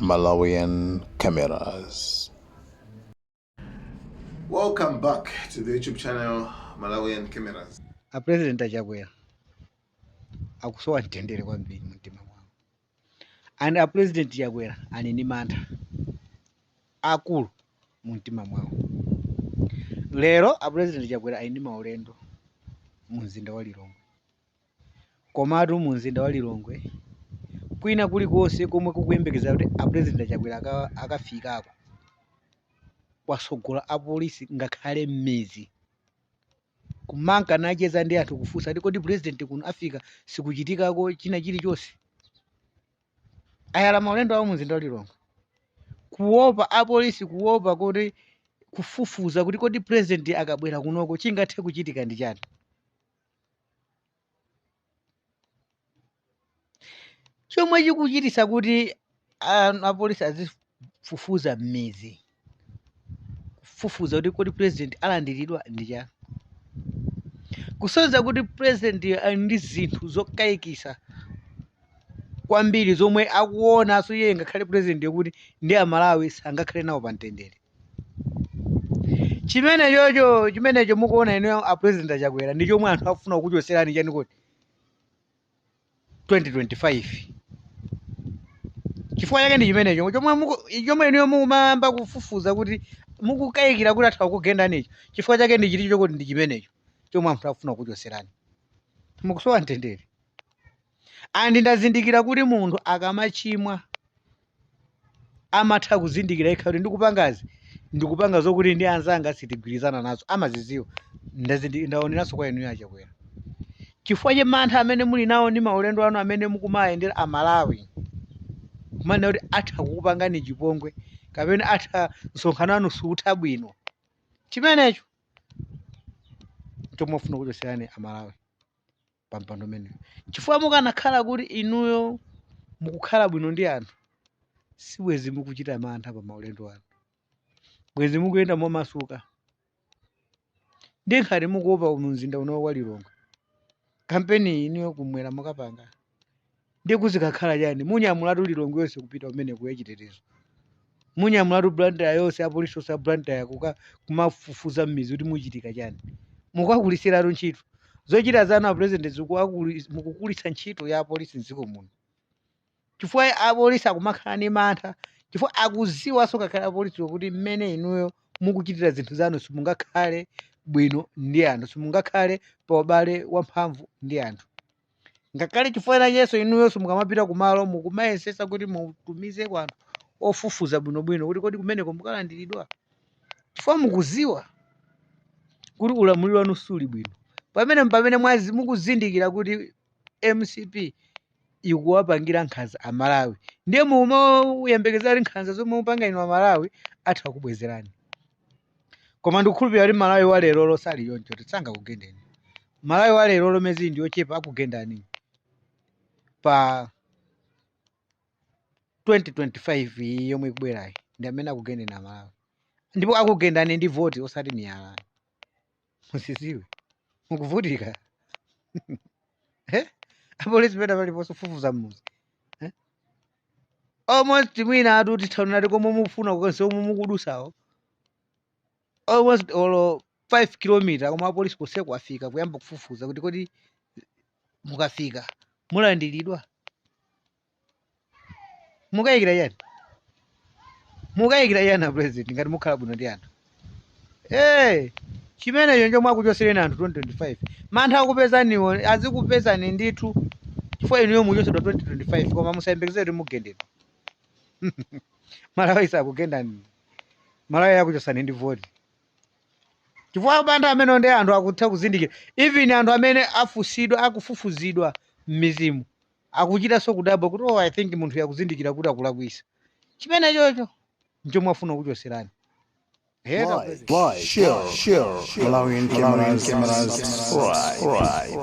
Malawian Cameras. Welcome back to the YouTube channel Malawian Cameras. A President a Chakwera akusowa mtendere kwambiri mumtima mwawo and a President Chakwera ali ndi mantha akulu mumtima mwawo. Lero a President Chakwera ali ndi maulendo mu mzinda wa Lilongwe. Komatu mu mzinda wa Lilongwe kwina kulikonse komwe kukuyembekeza kuti a President a Chakwera akafikako kwasogola apolisi ngakhale m'midzi kumanka nacheza ndi anthu kufunsa kuti kodi president kuno afika sikuchitikako china chilichonse. Ayala maulendo awo mumzinda wa Lilongwe kuopa apolisi kuopa kuti kufufuza kuti kodi president akabwera kunoko chingathe kuchitika ndi chani. Chomwe chikuchitisa kuti apolisi azifufuza m'midzi kufufuza kuti kodi president alandiridwa ndi chani, kusonyeza kuti president ali ndi zinthu zokayikisa kwambiri zomwe akuonanso iye ngakhale president yokuti ndi Amalawi sangakhale nawo pa mtendere. Chimenechocho chimenecho mukuona inuyo a President a Chakwera ndi chomwe anthu akufuna kukuchoserani chani kodi 2025. Chifukwa chake ndi chimenecho chomwe inuyo mukumayamba kufufuza kuti mukukayikira kuti atha kukugendanicho, chifukwa chake ndi chiticho kuti ndi chimenecho chomwe anthu akufuna kukuchoserani. Mukusowa mtendere. And ndazindikira kuti munthu akamachimwa amatha kuzindikira yekha kuti ndikupangazi ndikupanga zokuti ndi anzanga sitigwirizana nazo, amaziziwa. Ndaoneranso kwa inuyo a Chakwera, chifukwa cha mantha amene muli nawo ndi maulendo anu amene mukumayendera Amalawi, kumanena kuti atha kukupangani chipongwe kapena atha msonkhano wanu siutha bwino, chimenecho chomwe afuna kuchoserani Amalawi pa mpando umenewo. Chifukwa mukanakhala kuti inuyo mukukhala bwino ndi anthu, sibwezi mukuchita mantha pa maulendo anu, bwezi mukuyenda momasuka. Ndiye ngati mukuopa mu mzinda uno wa Lilongwe, kampeni inuyo kumwera mukapanga ndiye kuzikakhala chani? Munyamulatu Lilongwe yonse kupita kumene kuya chitetezo, munyamulatu Blantyre yonse, apolisi onse a Blantyre kumafufuza m'midzi kuti muchitika chani. Mukakulisiratu ntchito zochita zanu a President, mukukulitsa ntchito ya apolisi mdziko muno, chifukwa apolisi akumakhala ndi mantha, chifukwa akuziwanso ngakhale apolisi kuti mmene inuyo mukuchitira zinthu zanu simungakhale bwino ndi anthu, simungakhale pa ubale wamphamvu ndi anthu. Ngakhale chifukwa chenanso inuyonso mukamapita kumalo mukumayesesa kuti mutumize kwa anthu ofufuza bwinobwino kuti kodi kumeneko mukalandiridwa, chifukwa mukuziwa kuti ulamuliro wanu suli bwino. Pamene mukuzindikira kuti MCP ikuwapangira nkhanza Amalawi, ndiye mumayembekezera kuti nkhanza zomwe mupanga inu Amalawi atha kukubwezerani. Koma ndikukhulupirira kuti Malawi wa lerolo sali choncho, sangakugendeni. Malawi wa lerolo mezi ndi ochepa akugendani pa 2025 iyi yomwe ikubwerayi, ndi amene akugendeni Amalawi, ndipo akugendani ndi voti osati miyala. Musiziwe mukuvutika. Eh? Apolisi pena paliponse kufufuza mmuzi, eh? Almost mwina atu tithaunati komwe mukufuna kukonse omwe mukudusawo almost olo 5 km, koma apolisi konseko afika kuyamba kufufuza kuti kodi mukafika mulandiridwa. Mukayikira chani? Mukayikira chani a President ngati mukhala bwino ndi anthu? Hey, chimenecho nchomwe akuchosereni anthu 2025. Mantha akupezaniwo azikupezani ndithu, chifukwa inuyo muchosedwa 2025, koma musayembekezere kuti mugendedwa. Malawi sakugendani, Malawi akuchosani ndi voti, chifukwa mantha amene ndi anthu akutha kuzindikira. Even anthu amene afusidwa akufufuzidwa m'midzimu akuchitanso kudabwa kuti oh, I think munthu yakuzindikira kuti akulakwisa. Chimenechocho nchomwe afuna kuchoserani. Like, share, Malawian cameras, subscribe.